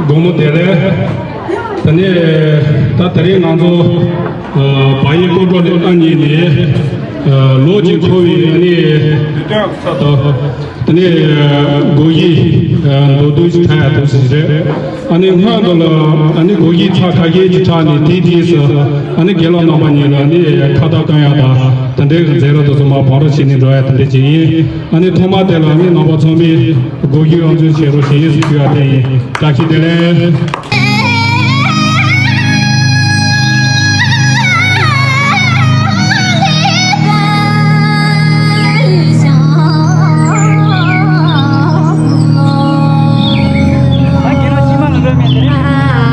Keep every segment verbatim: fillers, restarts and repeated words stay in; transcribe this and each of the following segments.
དགོང་མོ་བདེ་ལེགས། ད་ནི་ད་དེ་རིང་ང་ཚོ་བག་ཡིག་སྐོར་བྲོ་ལེན་ཨ་མྱེས་ནས་ལོ་གཅིག་འཁོར་བའི་ཨ་ནི་དེ་ནས་སྒོར་གཞས་མདོར་བསྡུས་ཤིག་འཁྲབ་ཡག་འདུག་ཟེར་རེད། ཨ་ནི་སྔོན་དུ་ལ་ཨ་ནི་སྒོར་གཞས་ཚར་ཁ་ཤས་ཀྱི་ཁྲོད་ནས་དེའི་རྗེས་སུ་ཨ་ནི་རྒན་ལགས་རྣམ་པ་གཉིས་ལ་ཨ་ནི་ཁ་བཏགས་བསྐོན་ཡག་དང་དེ་འདྲའི་མཛད་རིམ་དེ་ཚོ་མར་བང་རིམ་བྱས་ནས་འགྲོ་ཡག་དེ་འདྲ་ཅིག་ཡིན། ཨ་ནི་ཐོག་མ་དེ་ལ་ཨ་ནི་རྣམ་པ་ཚང་མས་སྒོར་གཞས་དབུ་འཛུགས་བྱེད་རོགས་ཞེས་ཞུ་ཡག་དེ་ཡིན། བཀྲ་ཤིས་བདེ་ལེགས།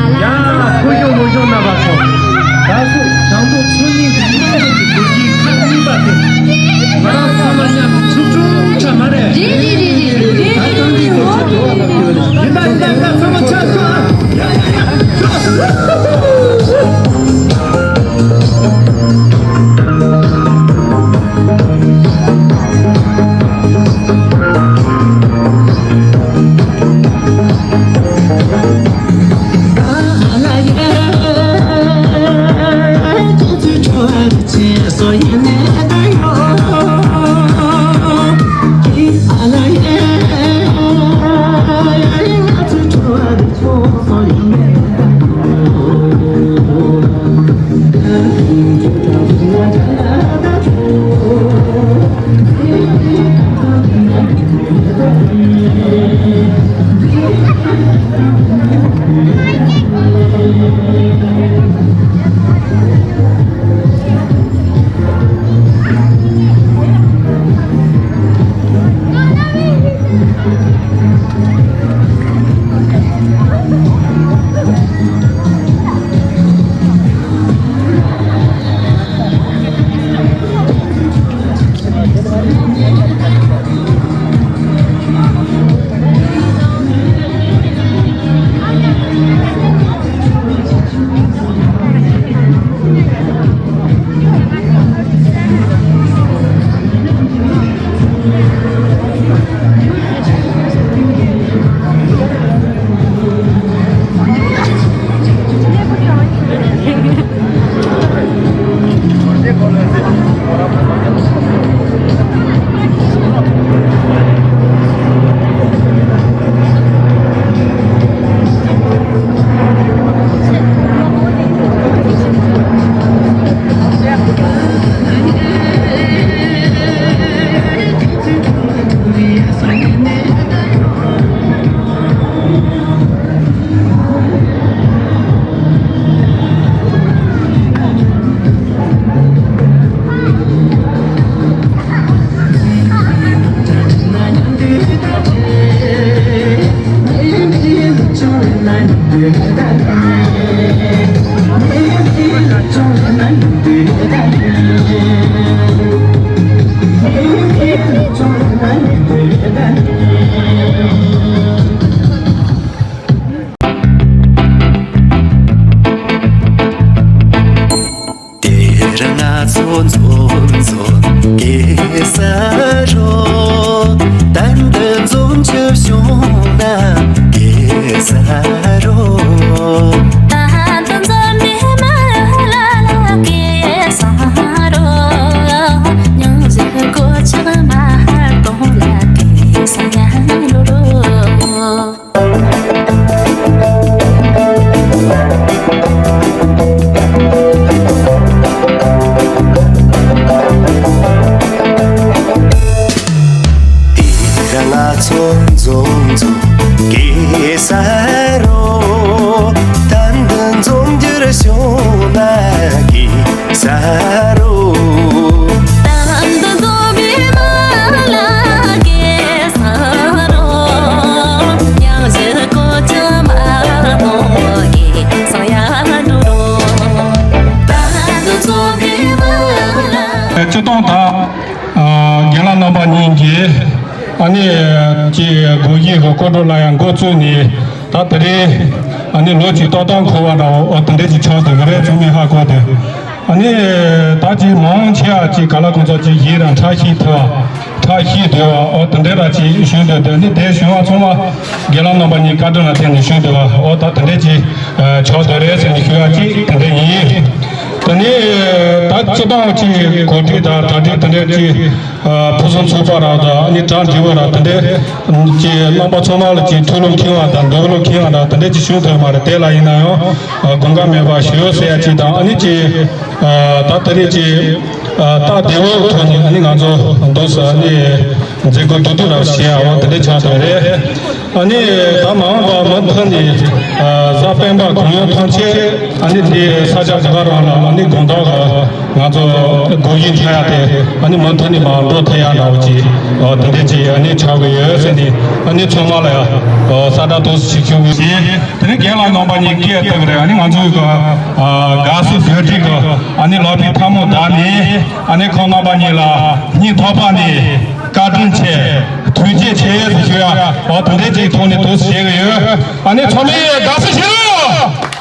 ཡ། ཁུ་བྱུག་མུ་བྱུག་རྣམ་པ་ཚོ། ད་སུ་ཞང་དུང་ཚོ་གཉིས་ཀྱི་མི་ཚེ་གི་སྒོར་གཞས་ཁག་གཉིས་པ་དེ། ང་རང་ཚང་མ་མཉམ་དུ་ཚུགས་ཆུང་ཆ་མ་རེད། རེད་རེད་རེད་རེད་རེད། ད་རྐང་འདི་ཚོ་ཆ་འགྲོ་བ་ལ་ཡོད་རེད། ཡིན་ད་ཡིན་ད་ཡིན་ད་ཚང་མ་ཆ་ཚུགས་ཨ། ཡ་ཡ་ཡ། དེར་ང་ཚོ་འཛོམས་འཛོམས་གེ་སར་རོ། གཏན་དུ་འཛོམས་རྒྱུ་བྱུང་ན་གེ་སར་རོ། གཏན་དུ་འཛོམས་པའི་མི་ལ་ལ་གེ་སར་རོ། སྙིང་རྗེ་སྒོ་ལྕགས་མ་གཏོང་ལ་གེ་སར་རོ། དེ་རིང་ང་ཚོ་འཛོམས་འཛོམས་གེ་སར་རོ། གཏན་དུ་འཛོམས་རྒྱུར་བྱུང་ན་གེ་སར་རོ། གཏན་དུ་འཛོམས་པའི་མི་ལ་གེ་སར་རོ། སྙིང་རྗེ་སྒོ་ལྕགས་མ་གཏོང་གེ་སར་ཡར་འགྲོ་རོ། གཏན་དུ་འཛོམས་པའི་མི་ལ། སྤྱིར་བཏང་ད་རྒན་ལགས་རྣམ་པ་གཉིས་ཀྱིས་ཨ་ནི་ཅིག་སྒོར་གཞས་ཀྱི་སྐོར་བྲོ་ལ་ཡང་འགོ་བཙུགས་ནས། ད་དེ་རིང་ཨ་ནི་ལོ་གཅིག་ཏག་ཏག་འཁོར་བ་འདྲ་བོ་དེ་འདྲ་ཅིག་ཆགས་འདུག་གི་རེད། ཚང་མས་ཧ་གོ་དེ། ཨ་ནི་ད་ཅིག་མང་ཆེ་བ་ཅིག་ག་ལ་གང་ཚོད་ཅིག་གཞས་རང་འཁྲབ་ཤེས་ཐུབ་པ། ཐབས་ཤེས་འདོད་པ་འོ་དེ་འདྲའི་ར་ཅིག་ཞུ་འདོད་འདོད་ནི་དེ་གཞོན་པ་ཚང་མ་དགེ་ལགས་རྣམ་པ་གཉིས་བཀའ་དྲིན་ལ་བརྟེན་ནས་ཞུ་འདོད་པ་འོ་ད་དེ་འདྲའི་ཅིག་ཆོག་འདོད་རེད་ཟེར་ནས་ཞུ་ཡ་ཅིག་དེ་འདྲ་ཡིན། དེ་ནས་ད་སྤྱི་བཏང་ཅིག་གོ་སྒྲིག་དང་གྲ་སྒྲིག་དེ་འདྲའི་ཅིག་ཕུན་སུམ་ཚོགས་པ་ར་དང་ཨ་ནི་གྲ་འགྲིག་པ་ར་དེ་འདྲའི་ཅིག་རྣམ་པ་ཚང་མ་ལ་ཅིག་ཐུགས་ལ་འཁྱེར་བ་དང་འདོད་ལ་འཁྱེར་བ་ར་དེ་འདྲའི་ཅིག་ཞུ་འདོད་མ་རེད། དེ་ལ་ཡིན་ན་ཡང་དགོངས་ཀ་མེད་པ་ཞུ་ཟེར་ཡ་ཅིག་དང་ཨ་ནི་ཅིག་ད་དེ་རིང་ཅིག་ཨ་སྟབས་བདེ་བོའི་ཐོག་ནས་ཨ་ནི་ང་ཚོ་འདུག་ས་ཨ་ནི་མཛད་སྒོ་བསྡུ་བསྡུ་ར་བྱེད་ཡ་འོ་དེ་འདྲ་ཆགས་བསྡད་རེད། ཨ་ནི་ད་མ་འོངས་པ་མུ་མཐུད་ནས་ཨ་གཟའ་སྤེན་པ་གུང་ཡོལ་ཐམས་ཅད་ཨ་ནི་དེ་ས་ཆ་ག་ག་རང་ལ་ཨ་ནི་དགོང་དག་ག་ང་ཚོ་སྒོར་གཞས་འཁྲབ་ཡ་དེ་ཨ་ནི་མུ་མཐུད་ནས་མར་འགྲོ་ཐུབ་ཡ་འདྲ་བོ་ཅིག་ཨ་དེ་འདྲ་ཅིག་ཨ་ནི་ཆགས་ཀྱི་ཡོད་ཟེར་ནས་ཨ་ནི་ཚང་མ་ལ་ཡ་ཨ་གསལ་བསྒྲགས་ཏོག་ཙམ་ཞིག་ཞུ་གི་ཡིན། དེ་ནས་རྒན་ལགས་རྣམ་པ་གཉིས་སྐད་བཏབ་རེད། ཨ་ནི་ང་ཚོའི་ག་ཨ་དགའ་བསུ་གྲ་སྒྲིག་གི་ཨ་ནི་ལག་པའི་ཐལ་མོ་བརྡབས་ནས། ཨ་ནི་ཁོང་རྣམ་པ་གཉིས་ལ་སྙིང་ཐག་པ་ནས་བཀའ་དྲིན་ཆེ། ཐུགས་རྗེ་ཆེ་ཟེར་ཞུ་ཡ། འོ་དེ་འདྲའི་ཅིག་ཐོག་ནས་འདུག་ཟེར་གྱི་ཡོད། ཨ་ནི་ཚང་མས་དགའ་བསུ་ཞུ་རོགས།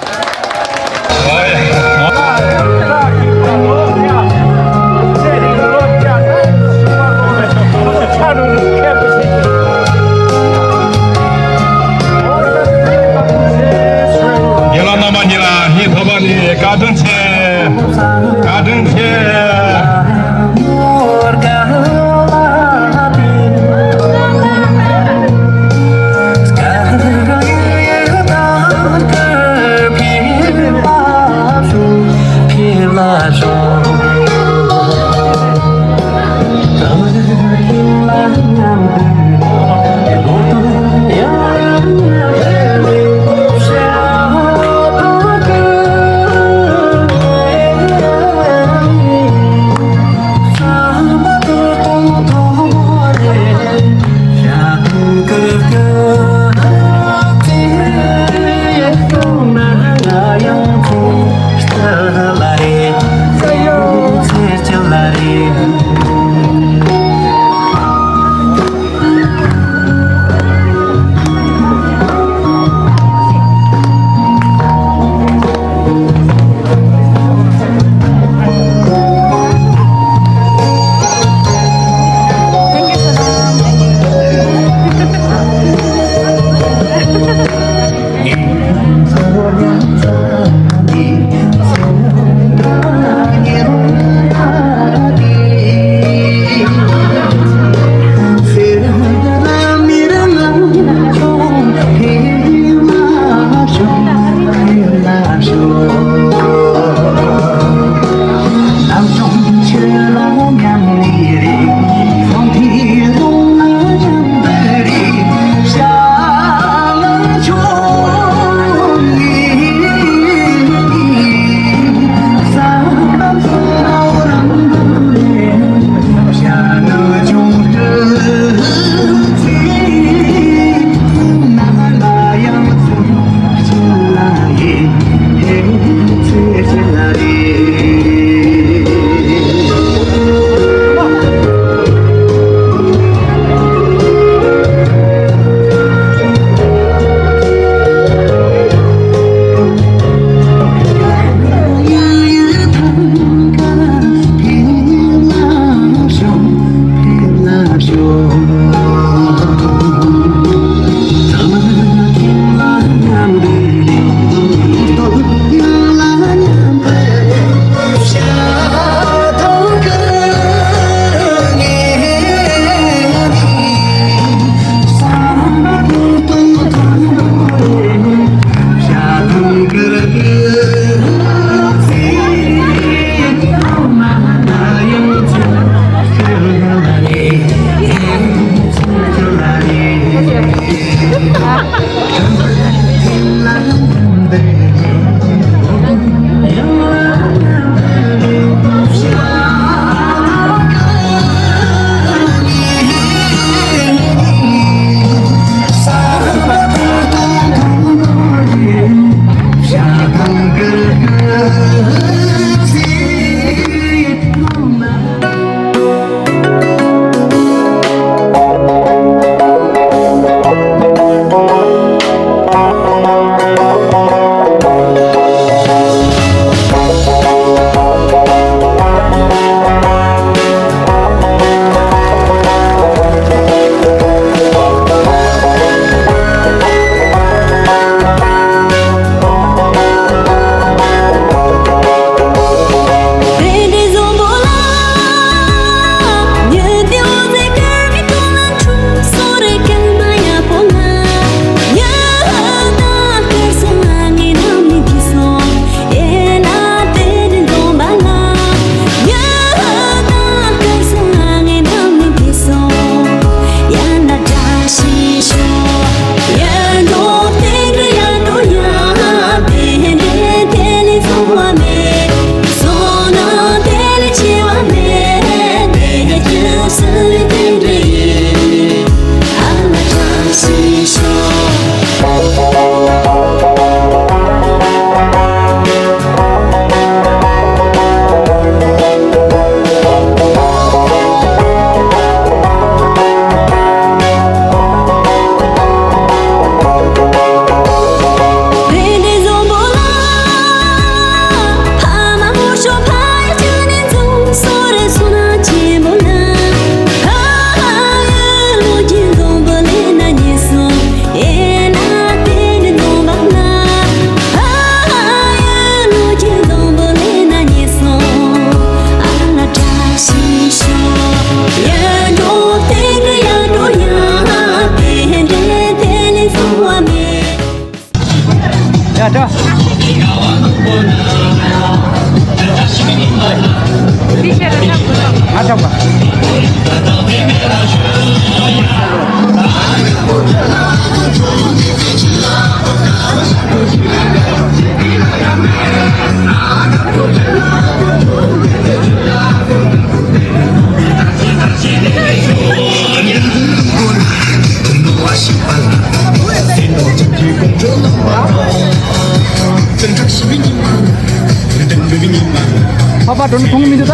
རྒན་ལགས་རྣམ་པ་གཉིས་ལ་སྙིང་ཐག་པ་ནས་བཀའ་དྲིན་ཆེ། བཀའ་དྲིན་ཆེ། ཨ་ད། འདི་བཤད་ན་ཆགས་དགོས་ལ། ང་ཆགས་པ། ཕ་པ་འགྲོ་ནི་ཐུང་མི་འདུག་ད།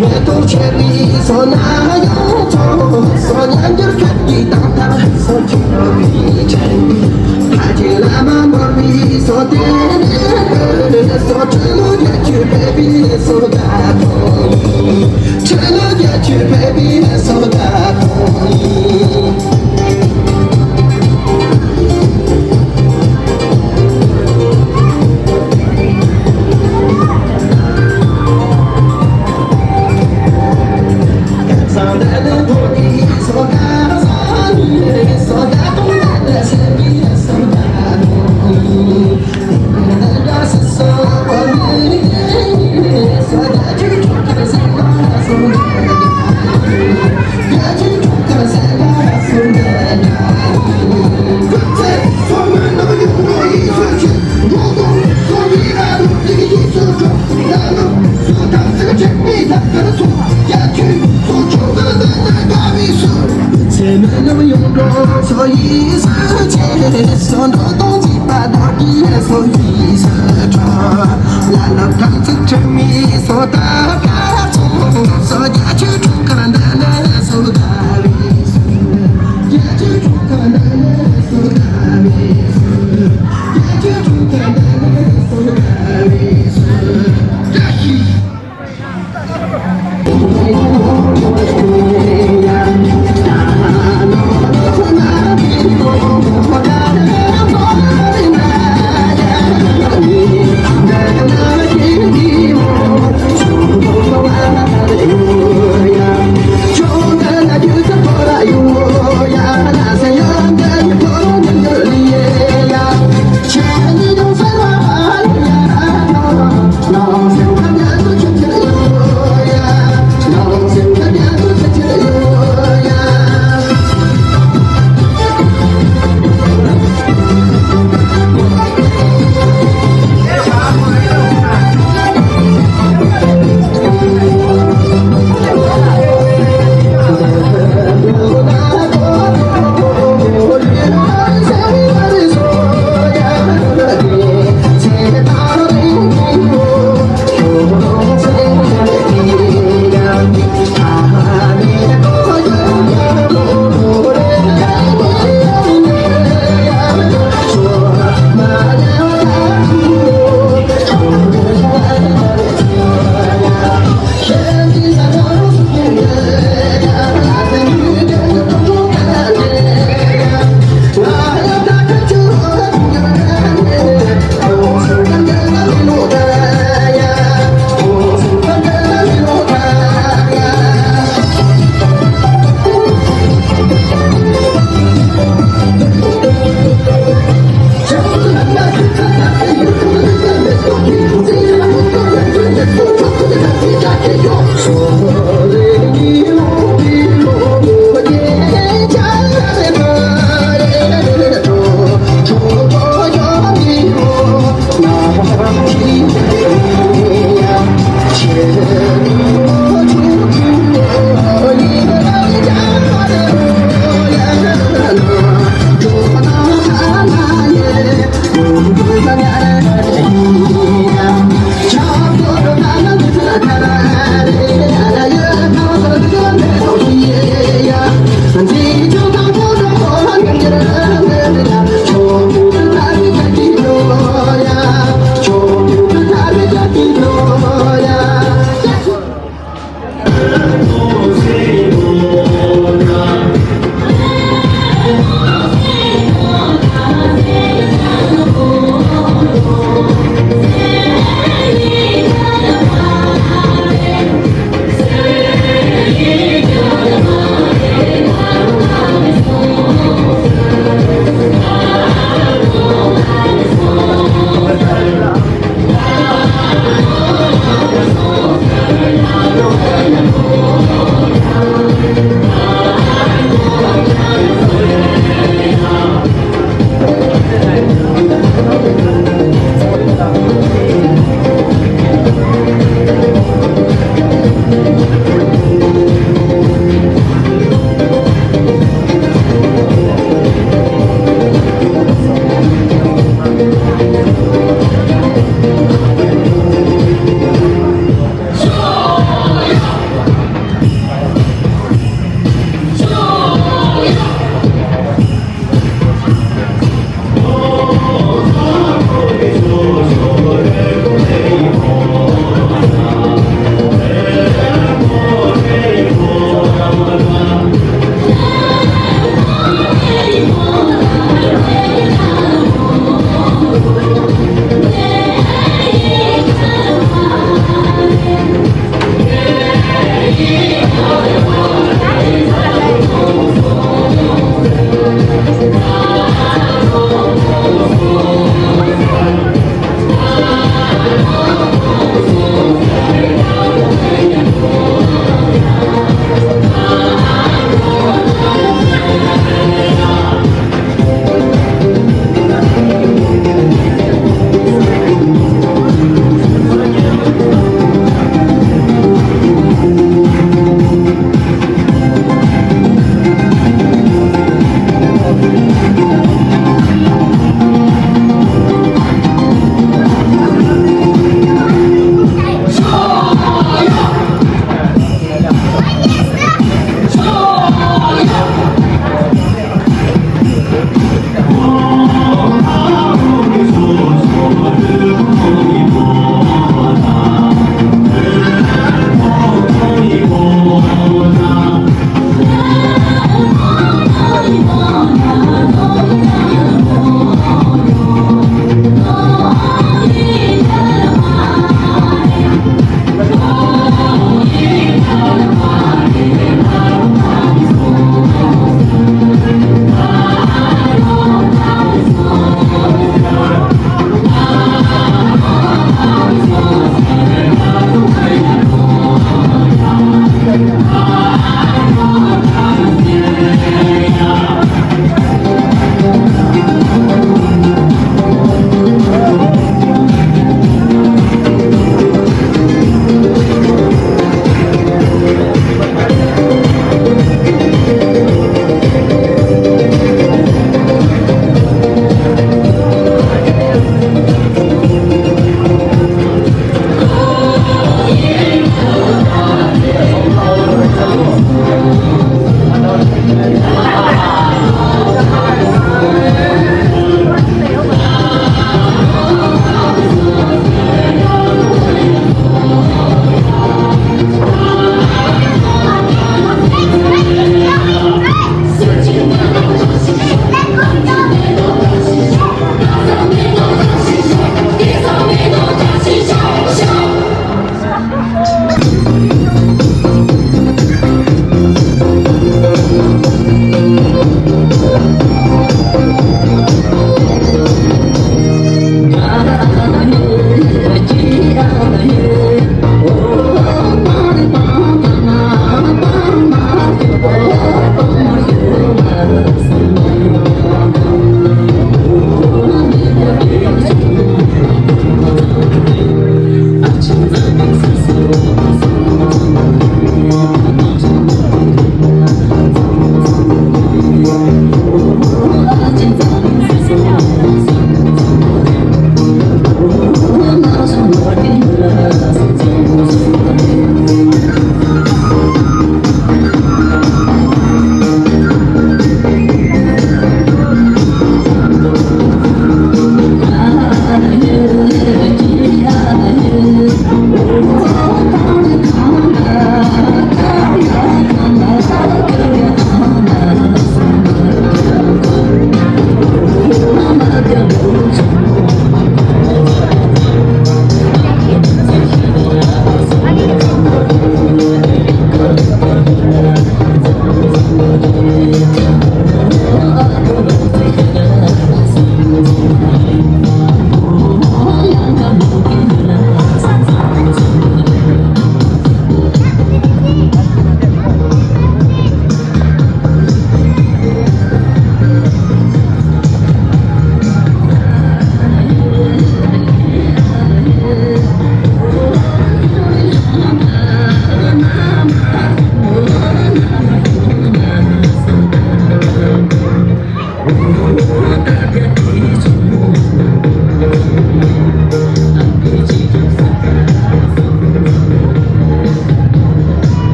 མེ་ཏོག་ཆེ་བའི་སོ་ན་ཡོང་ཚོ་སོ་ཉམས་འགྱུར་ཁྱོད་ཀྱི་དང་ཐག་སོ་ཆུ་བའི་ཆེན། ཁ་ཆེ་བླ་མ་འབོར་བའི་སོ་དེ་ནས་སོ་ཁྲི་ལོ་བརྒྱད་ཅུ་འཕེལ་བའི་སོ་ད་ཐོང་ཡིན། ཁྲི་ལོ་བརྒྱད་ཅུ་འཕེལ་བའི་སོ་ད་ཐོང་ཡིན།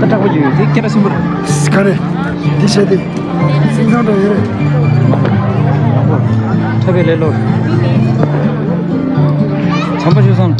ད་དྲག་པོ་ཡོད་དེ་སྐད་གྲགས་ཆེན་པོ་རེད། ག་རེ། འདི་བྱས་ཏེ། སེམས་ཁྲལ་འདྲ་ཡོད་རེད། ཐོབ་པའི་ལེ་ལོ། བྱམས་པ་ཞུ་སོང་།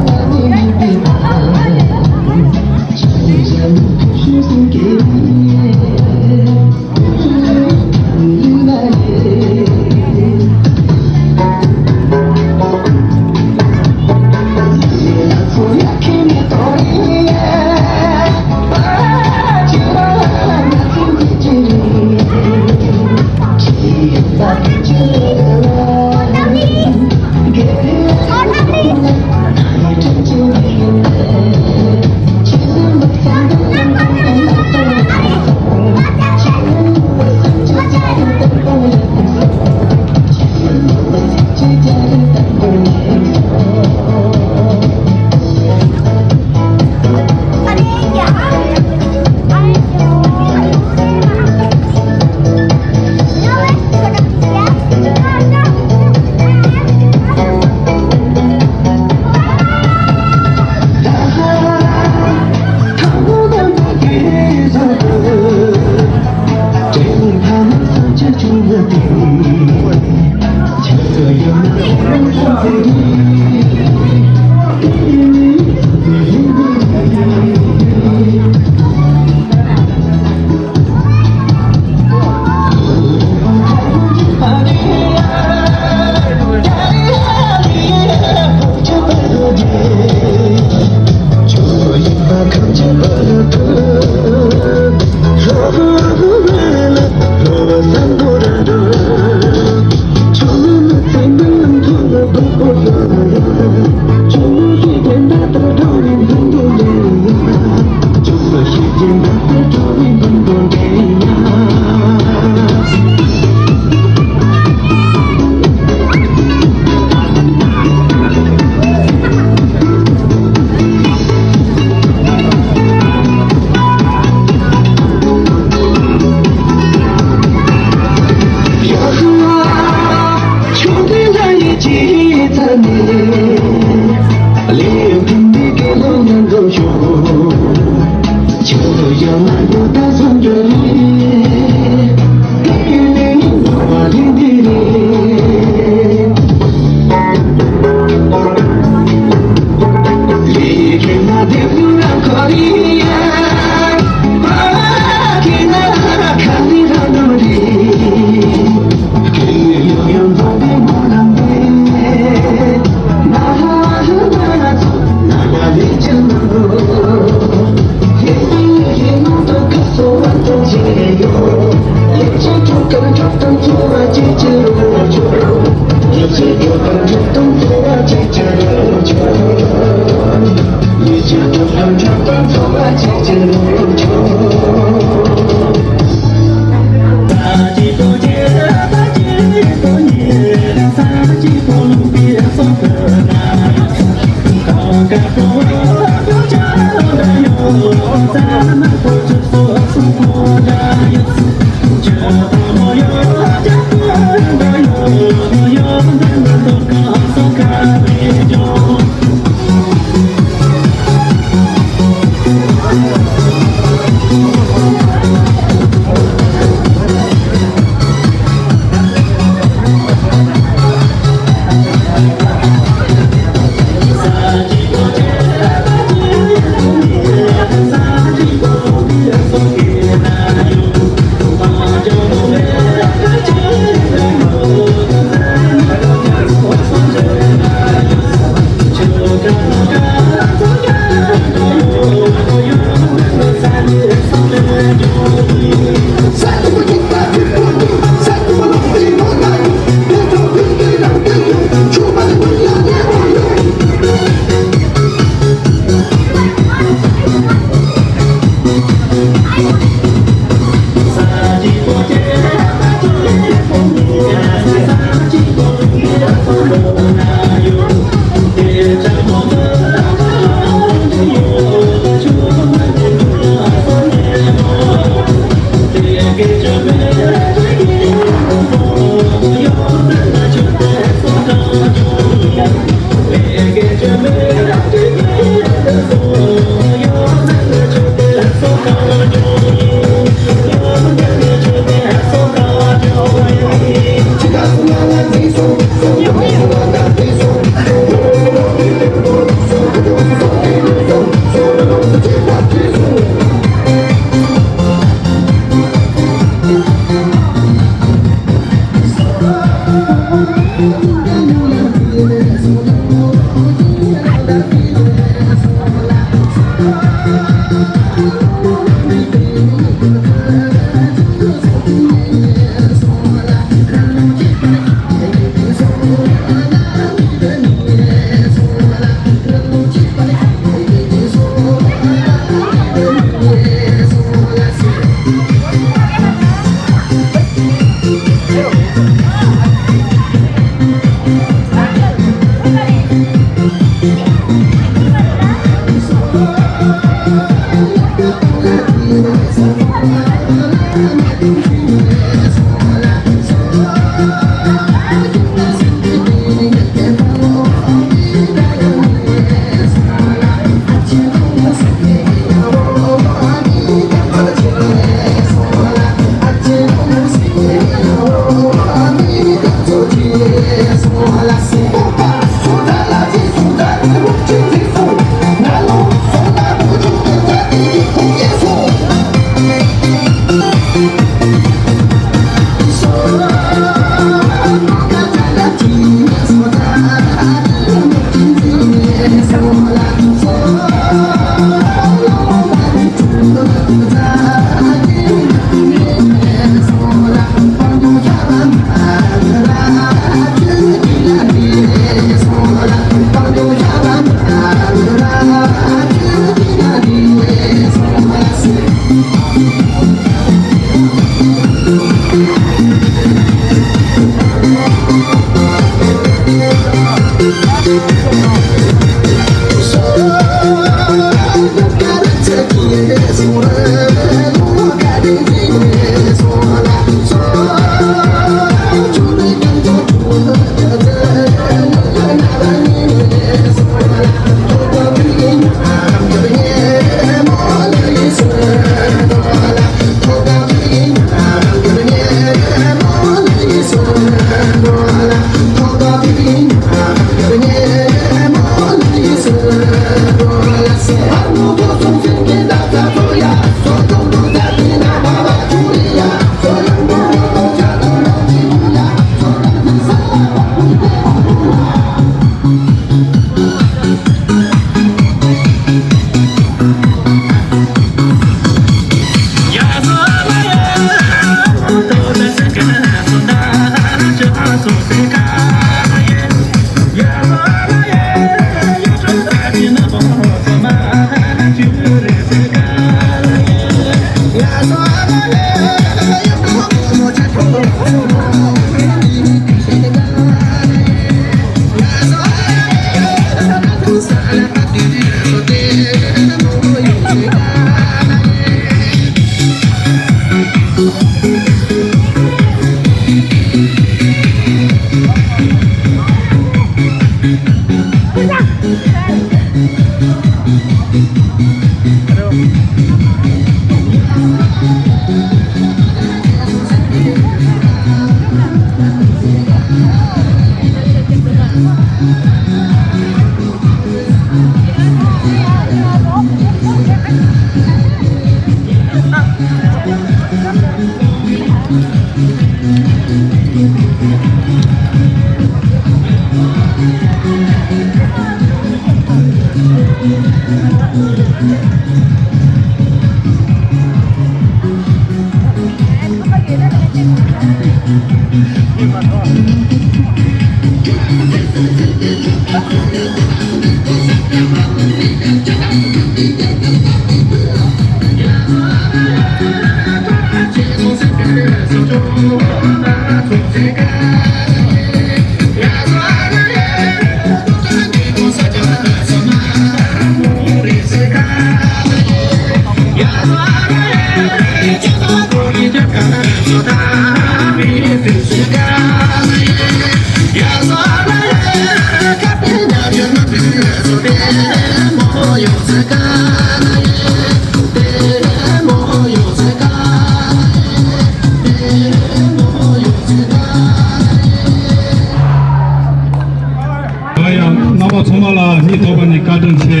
ཡ་ཡ། རྣམ་པ་ཚང་མ་ལ་སྙིང་ཐག་པ་ནས་བཀའ་དྲིན་ཆེ།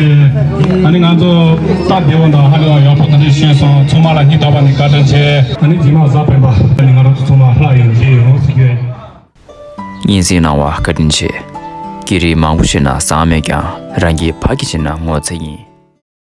ཨ་ནི་ང་ཚོ་སྟབས་བདེ་བོ་དང་ཧ་ལས་པ་ཡག་པོ་དེ་འདྲ་ཤེས་སོང་། ཚང་མ་ལ་སྙིང་ཐག་པ་ནས་བཀའ་དྲིན་ཆེ། ཨ་ནི་རྗེས་མ་གཟའ་སྤེན་པ་ཨ་ནི་ང་རང་ཚོ་ཚང་མ་ལྷ་ཡི་མཇལ་ཡོང་ཟེར་གྱི་ཡོད། སྙན་སེང་གནང་བ་བཀའ་དྲིན་ཆེ། སྐད་རིགས་མང་པོ་ཤེས་ན་བཟང་མེད་ཀྱང་རང་གི་ཕ་གི་བྱས་ན་ངོ་ཚ་ཡིན།